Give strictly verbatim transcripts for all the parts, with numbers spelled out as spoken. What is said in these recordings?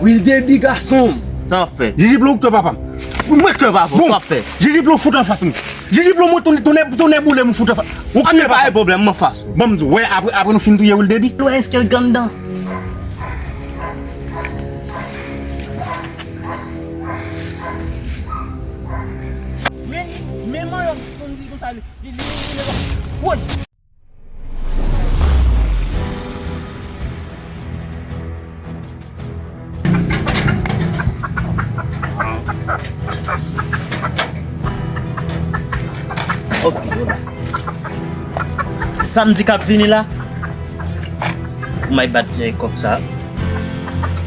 Wildebi gason m. Sa w ap fè? Jiji Plon, ou k touye papa m. Mwen k touye papa w, sa w ap fè? Jiji Plon fout anfas mwen. Jiji Plon, mwen tounen, tounen, tounen boule m fout anfas. Ou k touye papa m. Pa gen pwoblèm, m anfas ou. Ban m di w, wè, apre, apre nou fin touye Wildebi. Wè, èske l gen anndan? Men, men manman m di konsa, li, li, li, li, woy! Ok, yo la. Samdi k ap vini la, m ay bat dirèk kòk sa.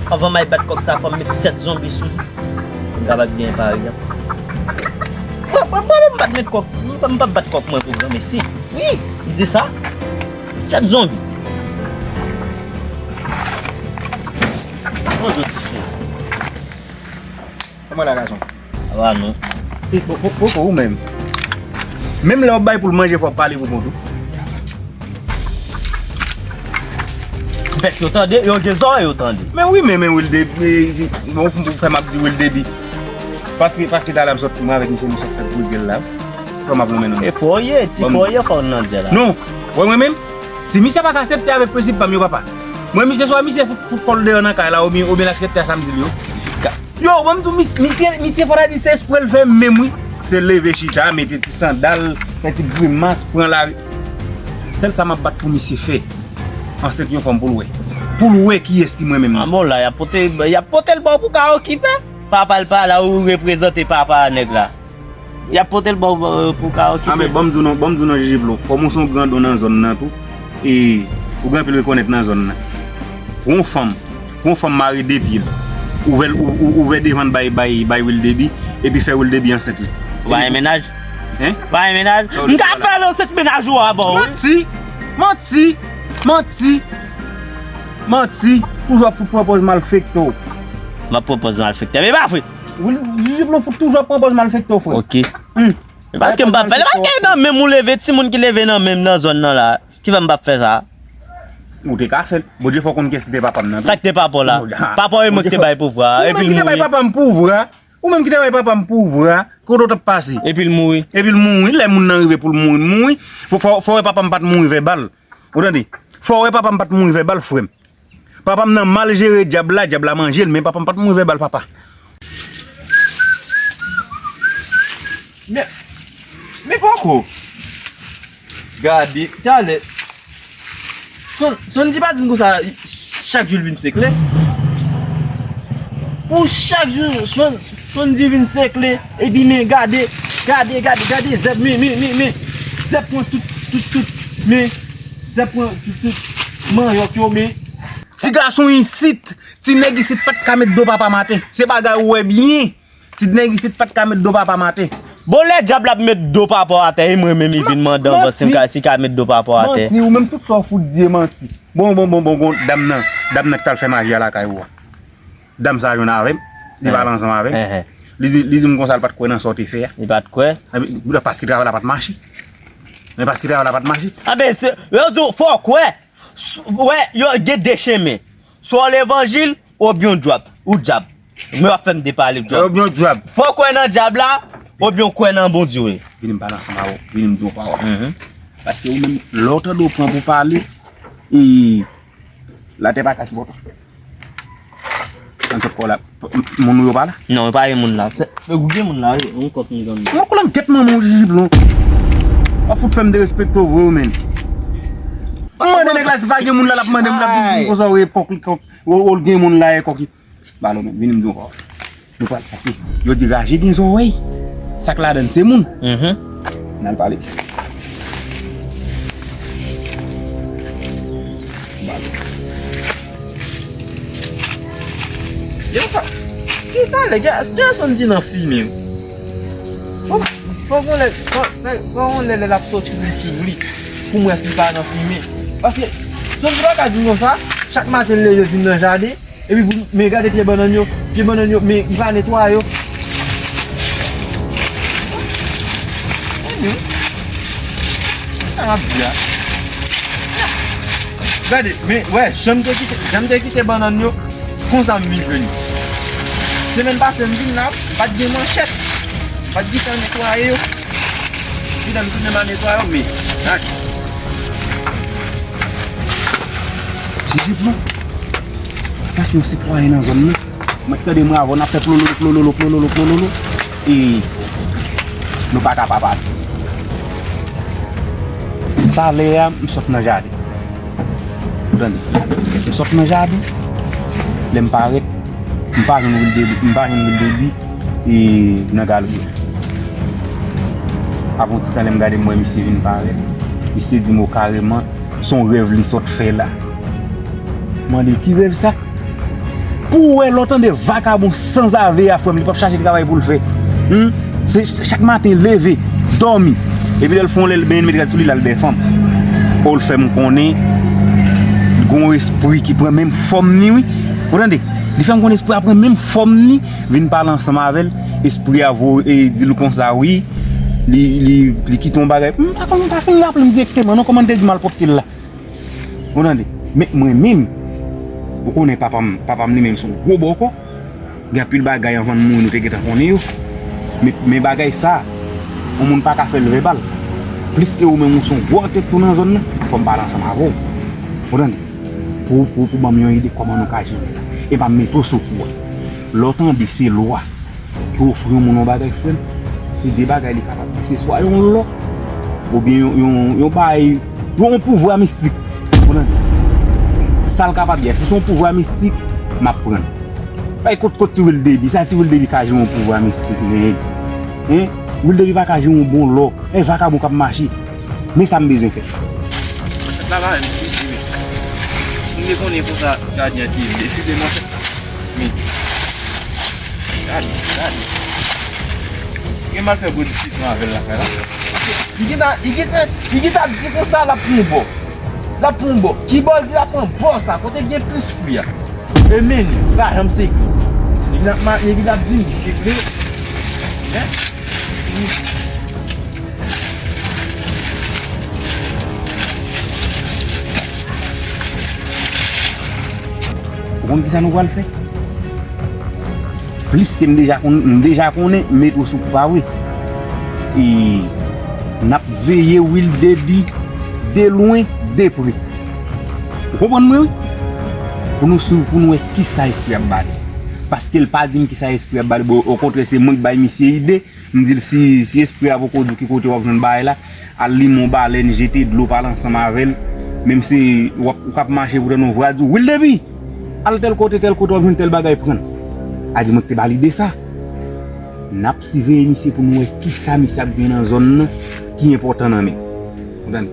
Anvan m ay bat kòk sa, fò m met sèt zonbi sou li. Pou m kapab genyen pari a. Mwen, mwen, mwen, m p ap met kòk. M p ap, m p ap bat kòk mwen pou granmesi. Wi, m di sa. Sèt zonbi. Bonjou, ti chen. Kòman la, gason? Sa va, non? E, po, po, po, po, ou menm. Menm lè w ap bay poul manje, fò w pale pou kont ou. Bèt yo tande, yo gen zòrèy yo tande. Men wi, men, men Wilde, e, bon, pou fè m ap di Wildebi. Paske, paske talè a m sot, mwen avèk misye, nou sot fè gwo zyèl la. Fò m ap lonmen nou. E fò w ye, ti fò w ye, fò w nan zyèl la. Non, wè mwen menm, si misye pa ka aksepte avèk prensip pa m yo, papa. Mwen, misye, swa misye fout, fout kò l deyò nan kay la, oubyen, oubyen l aksepte a sa m di l yo. Yo, ban m di w, mis-, misye, misye fò ta di se espre l fè menm wi. Se leve chita, mete ti sandal, fè ti grimas, pran lari. Sèl sa m ap bat pou misye fè. Ansent yon fanm pou l wè. Pou l wè kiyès ki mwen menm nan. A bon, la, y ap pote, y ap pote l ba w pou ka okipe. Papa l pa la, ou reprezante papa a nèg la. Y ap pote l ba w, euh, pou ka okipe. A, men ban m di w non, ban m di w non, Jiji Plon. Kòm ou se yon grandon nan zòn nan tou, e ou gen anpil rekonèt nan zòn nan. Pou yon fanm, pou yon fanm mare de pye l, ouvè l, ou, ou, ouvè devan l bay, bay, bay Wildebi, epi fè Wildebi ansent li. Ou pa gen mennaj? Hein? Ou pa gen mennaj? M ka fè l ansent mennaj ou a ba w, wi. Manti! Manti! Manti! Manti! Toujou ap fout pran pòz malfektè w. M ap pran pòz malfektè. Men pa vre! Wi, Jiji Plon fout toujou ap pran pòz malfektè w, frè. Ok. Hmm. E paske m p ap fè l. Paske nan menm ou leve, timoun ki leve nan menm nan zòn nan la, ki fè m p ap fè sa? Ou te ka fè l. Bondye fè w konn kiyès ki te papa m nan tou. Sa k te papa w la? Bondye, ha. Papa w e mwen ki te bay pouvwa a, epi l mouri. Ou menm ki te bay papa m pouvwa a. Ou menm ki te bay papa m pouvwa a. Kote w t ap pase? Epi l mouri. Epi l mouri. Lè moun nan rive pou l mouri, l mouri. Fò, fò, fò w wè papa m pa t mouri vèbal. Ou tande? Fò w wè papa m pa t mouri vèbal, frè m. Papa m nan mal jere dyab la, dyab la manje l, men papa m pa t mouri vèbal, papa. Men, men poko. Gade, talè. Son, Sondy pa di m konsa, chak jou l vin sekle. Pou chak jou, Son, Sondy vin sekle, epi men gade, gade, gade, gade, zèb, men, men, men, men. Zèb pran tout, tout, tout, men. Zèb pran tout, tout manyòk yo, men. Ti gason isit, ti nèg isit pa t ka met do papa m atè. Se bagay ou wè byen. Ti nèg isit pa t ka met do papa m atè. Bon, lè dyab la ap met do papa w atè, e mwen menm li vin mande anvan si m ka, si l ka met do papa w atè. Manti, ou menm tout sa w fout di e manti. Bon, bon, bon, bon, bon, dam nan, dam nan ki t al fè maji a lakay ou a. Dam sa a jwenn avè m, li pale ansanm avè m. Li di, li di m konsa l pa t kwè nan sa w te fè a. Li pa t kwè? Paske travay la pa t mache. Men paske travay la pa t mache. Anben, se, yo di w, fò w kwè. S-, wè, yo gen de chemen. Swa w levanjil, oubyen w djab. Ou djab. Men w ap fè m depale djab. Oubyen w djab. Fò w kwè nan djab la, oubyen w kwè nan Bondye w ye. Vini m pale ansanm avè w. Vini m di w yon pawòl. Mhm. Paske ou menm, lè w tande w pran pou pale, e, latè pa ka sipòte w. Ann sot kò la. Moun ou yo pa la? Non, yo pa gen moun la. Se, ou gen moun la, wi. Yon kòk m jwenn. Mwen koulè m tèt manman w, Jiji Plon. W ap fout fè m derespekte w vre, wi, men. M mande nèg la si pa gen moun la, l ap mande m, l ap di m konsa, w kòk, kòk, w, w gen moun la, e kòk. Ba l, men, vini m di w ankò. Nou pral, paske yo di raje gen zòrèy. Sa k ladann se moun. Mhm. N al pale. Yo, pa, ki talè, ga-, gason di nan fimen, wi. Fò, fò gon lè, fò, fò, fò gon lè, lè l ap soti pou m swiv li, pou m wè si l pa nan fimen. Paske, zòm pa ka di m konsa, chak maten l leve vin nan jaden, epi pou, men gade pye bannann yo, pye bannann yo, men li pa netwaye yo. Sa m ap di a. Gade, men, wè, jan m te kite, jan m te kite bannann yo, konsa m vin jwenn yo. Semèn pase m vin la, m pa t gen manchèt. M pa t gen tan netwaye yo. Di lè m tounen m al netwaye yo, men gad. Jiji pran. Gad yon sitwayen nan zòn nan. Mwen tande mwen avè w n ap fè plololo, plololo, plololo, plololo. E nou pa ka pa pale. Talè a, m sot nan jaden. Ou tande? M sot nan jaden. Lè m parèt, m pa jwenn Wildebi, m pa jwenn Wildebi e nan galri a. Apre yon ti tan, lè m gade, m wè misye vin parèt. Misye di m, o, kareman, se yon rèv li sot fè la. Mande, ki rèv sa? Pou w wè, lè w tande vakabon sanzave a, frè m, li p ap chache travay pou l fè. Hmm? Se ch-, chak maten, leve, dòmi. Epi lè l fè yon lè, l benyen, l met rad sou li, l al dèyè fanm. O, l fè m konnen, l gen yon espri ki pran menm fòm ni, wi. Ou tande? Li fè m konnen espri a pran menm fòm ni, vin pale ansanm avè l. Espri a voye, e, di l konsa, wi. Li, li, li kite yon bagay. M pa konn, m pa fin raple m dirèkteman, non, kòman l te di malpwòpte l la. Ou tande? Men mwen menm, ou konnen papa m, papa m li menm se yon gwo bòkò. Gen anpil bagay anvan l mouri nou te gentan konnen yo. Men, men bagay sa, yon moun pa ka fè l vèbal. Pliske ou menm ou se yon gwo antèt tou nan zòn nan, fò m pale ansanm avè w. Ou tande? Pou, pou, pou ban m yon ide kòman nou ka jere sa. E pa m mete w sou kou a. Lè w tande se lwa ki ofri yon moun yon bagay, frè m, se de bagay li kapab di. Se swa yon lò, oubyen yon, yon, yon bagay, yon pouvwa mistik. Ou konprann? Sa l kapab di a, si se yon pouvwa mistik, m ap pran l. Bay kot, kot Ti Wildebi, sa Ti Wildebi ka jere yon pouvwa mistik, nèg? Hein? Wildebi pa ka jere yon bon lò. E vakabon k ap mache. Men sa m bezwen fè. Manchèt la pa menm fini, men. M te konnen konsa jaden an te ye. Eskize, manchèt. Men. Gade, gade. Gen mal fè gwo diskisyon avè l lakay la. Li gentan, li gentan, li gentan ap di konsa l ap pran yon bò. L ap pran yon bò. Ki bò l di l ap pran bò sa? Kote gen plis fwi a? E men li, pa janm segle. Nèg la ap ma-, nèg la ap di m li segle. Hein? Ou konn kisa nou pral fè? Pliske m deja konn, m deja konnen, m mete w sou kou pa vre. E n ap veye Wildebi de lwen, de pre. Ou konprann mwen, wi? Pou nou swiv, pou nou wè kisa espri ap bale. Paske l pa di m kisa espri ap bale. Bon, okontrè, se mwen k bay misye ide. M di l, si, si espri a poko di w ki kote w ap jwenn bagay la, al limen yon balèn, jete dlo, pale ansanm avè l. Menm si w ap, ou k ap mache pou tande yon vwa di w, Wildebi! Al tèl kote, tèl kote, w ap jwenn tèl bagay, pran l. A di mwen k te ba l ide sa. N ap siveye misye pou nou wè kisa misye ap gen nan zòn nan ki enpòtan nan men l. Konprann?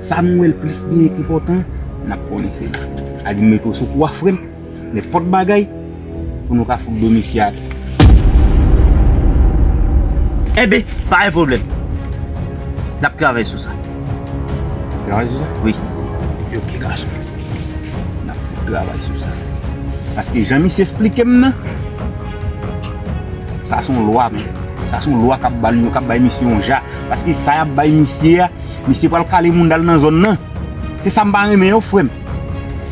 Sa nou wè l plis gen ki enpòtan, n ap konnen se li. A di m mete w sou kou a, frè m. Nenpòt bagay pou nou ka fout do misye atè. Enben, pa gen pwoblèm. N ap travay sou sa. Travay sou sa? Wi. Epi oke, gason. N ap fout travay sou sa. Paske jan misye esplike m nan, sa se yon lwa, men. Sa se yon lwa k ap ba l, k ap bay misye yon ja. Paske sa y ap bay misye a, misye pral kale moun dal nan zòn nan. Se sa m pa renmen yo, frè m.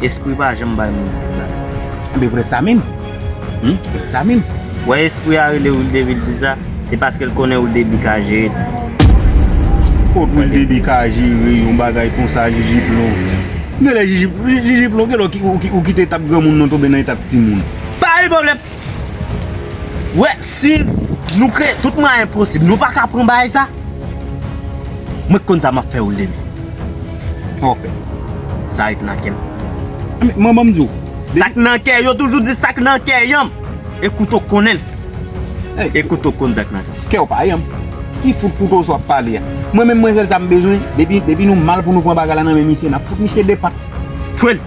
Espri pa janm bay moun ti bagay. Enben, vrè sa menm. Hmm? Vrè sa menm. Wè espri a rele Wildebi di sa, se paske l konnen Wildebi ka jere. Kot Wildebi ka jere yon bagay konsa, Jiji Plon? Genlè Jiji, Jiji Plon, genlè ou ki, ou ki, ou kite etap granmoun nan tonbe nan etap timoun. Pa gen pwoblèm. Wè, si nou kreye tout mwayen posib, nou pa ka pran bagay sa. Mwen k konn sa m ap fè, Wildebi. Sa w ap fè? Sa ret nan kè m. Men, mwen, ban m di w. Sa k nan kè, yo toujou di sa k nan kè yanm. E kouto konnen l. Ey. E kouto konn sa k nan kè. Kè w pa yanm. Ki fout kouto sa w ap pale a? Mwen menm, mwen sèl sa m bezwen. Depi, depi nou mal pou nou pran bagay la nan men misye, n ap fout misye de pat. Tchwel.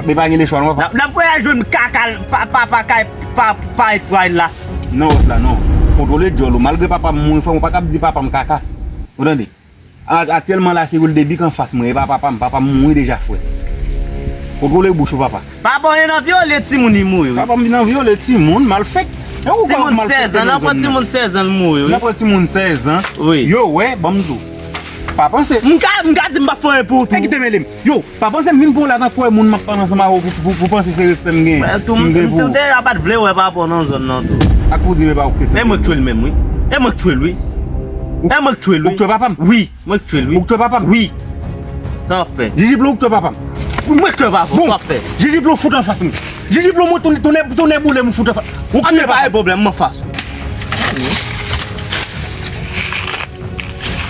Men pa gen lechwa non, papa. N ap, n ap voye al jwenn kaka, pa, pa, pa, kay, pa, pa etwal la. Non, wòch la, non. Kontwole djòl ou. Malgre papa m mouri, frè m, ou pa kab di papa m kaka. Ou tande? A, aktyèlman la, se Wildebi k anfas mwen, e pa papa m. Papa m mouri deja, frè. Kontwole bouch ou, papa. Papa w vin anvyole timoun, li mouri, wi. Papa m vin anvyole timoun, malfèt. E ou kwè malfèt nan zòn nan? Timoun sèz an, nan pran timoun sèz an, li mouri, wi. Nan pran timoun sèz an. Wi. Yo, wè, ban m di w. Pa panse. M ka, m ka di m p ap fè anyen pou ou tou. E kite mele m. Yo, pa panse m vin pou w la nan kwè moun m ap pale ansanm avè w pou, pou, pou panse se respè m gen. Mwen tou, m, m tou deja pa t vle wè pa rapò nan zòn nan tou. Ak pou di men pa ou k te. E mwen k tchwe l menm, wi. E mwen k tchwe l, wi. E mwen k tchwe l, wi. Ou k tchwe papa m? Wi. Mwen k tchwe l, wi. Ou k tchwe papa m? Wi. Sa w ap fè? Jiji Blo ou k tchwe papa m? Mwen k tchwe papa m. Bon, sa w ap fè? Jiji Blo fout anfas mwen. Jiji Blo mwen tonnè, tonnè, tonnè boule m fout anfas. Ou k tchwe papa m? Anben pa gen pwoblèm, mwen anfas ou.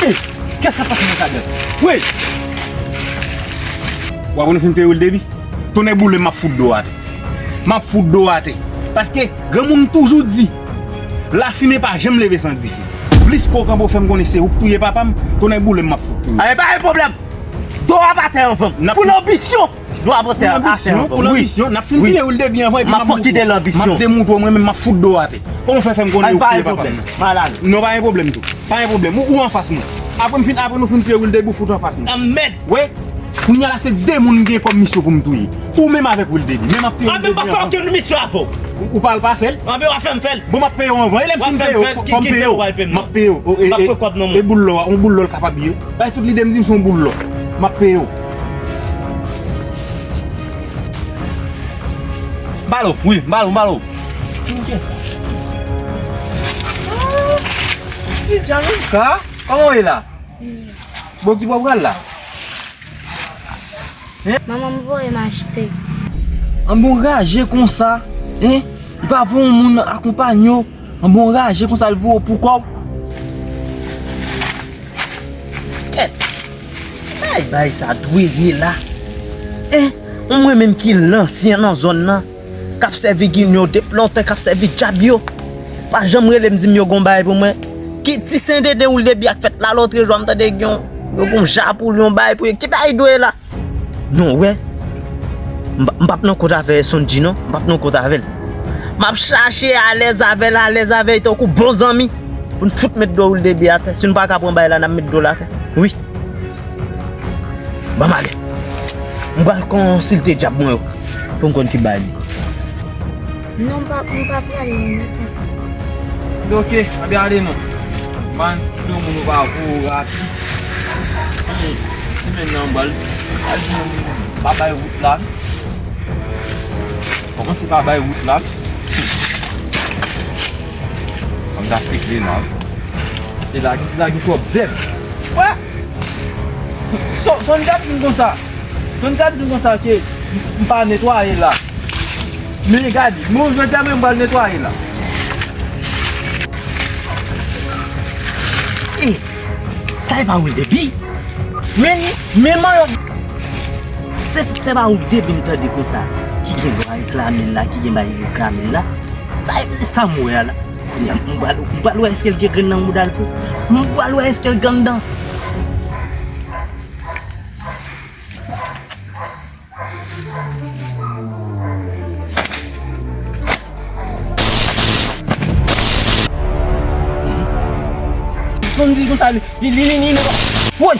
Ey, kès sa pase nan kadan? Wi! W ap wè nou fin touye Wildebi? Tonnè boule m, m ap fout do atè. M ap fout do atè. Paske granmoun toujou di, lafimen pa janm leve san dife. Plis ke w kanpe w fè m konnen se ou k touye papa m, tonnè boule m, m ap fout touye. Anben pa gen pwoblèm. Do ap atè anvan m. Pou lanbisyon. Dwa atè, atè anvan. Pou lanbisyon, n ap fin touye Wildebi anvan epi m ap montre w. M ap demontre w mwen menm m ap fout do atè. Kòman w fè fè m konnen ou k touye papa m nan? Non, pa gen pwoblèm tou. Pa gen pwoblèm. Ou, ou anfas mwen. Apre m fin, apre nou fin touye Wildebi, ou fout anfas mwen. Anmèd! Wi. Kounye a la se de moun m gen kòm misyon pou m touye. Ou menm avèk Wildebi. Men m ap touye Wildebi anvan. Anben m pa fè okenn misyon avè w. Ou, ou pa al pa fè l? Anben w a fè m fè l. Bon, m ap peye w anvan. E lè m fin peye w, fò m peye w. M ap peye w. E, e, e boul lò a, yon boul lò l kapab ye. Bay tout lide m di m se yon boul lò. M ap peye w. M ba l ou, wi, m ba l ou, m ba l ou. Ti moun kiyès sa? Ki djab sa? Kòman w ye la? Bon, ki bò w pral la? Manman m voye m achte. An bon raje konsa, en? Li pa voye yon moun akonpanye w? An bon raje konsa l voye w pou kò w? Kèt! Ay, bagay sa dwe ye la. En, mwen menm ki lansyen nan zòn nan, k ap sèvi ginyon depi lontan, k ap sèvi djab yo. Pa janm rele m di m yo gon bagay pou mwen. Ki ti sendede Wildebi ak fèt la lòtrejwa m tande gen yon, yo gon ja pou l, yon bagay pou yo. Ki bagay dwe ye la? Non, w wè, m p-, m p ap nan kont avè Sondji non, m p ap nan kont avè l. M ap chache alèz avè l, alèz avè l tankou bon zanmi. Pou n fout met do Wildebi atè. Si n pa ka pran bagay la, n ap met do l atè. Wi. Ban m ale. M pral konsilte djab mwen yo. Pou m konn ki bagay li. Non, m pa, m pa prale non. Ok, anben ale non. Man, tout yon moun ou pa vo rapid. Ti men nan m pral, pral di yon moun pa bay wout la. Kòmanse pa bay wout la. Ann ta sekle la. Se la, la gen twòp zèb. Wè! Son, son djab di m konsa. Son djab di m konsa ke m, m pa netwaye la. Men gade, bon, jodi a menm m pral netwaye la. E, sa e pa Wildebi? Men, men manyòk. Se, se pa Wildebi m tande konsa. Ki gen dwa reklame l la, ki gen bay reklame l la. Sa, sa m wè a la. Kounye a, m pral, m pral wè èske l gen grenn nan mouda l tou. M pral wè èske l gen anndan. Sonn di konsa li, li, li, li, li, li. Woy!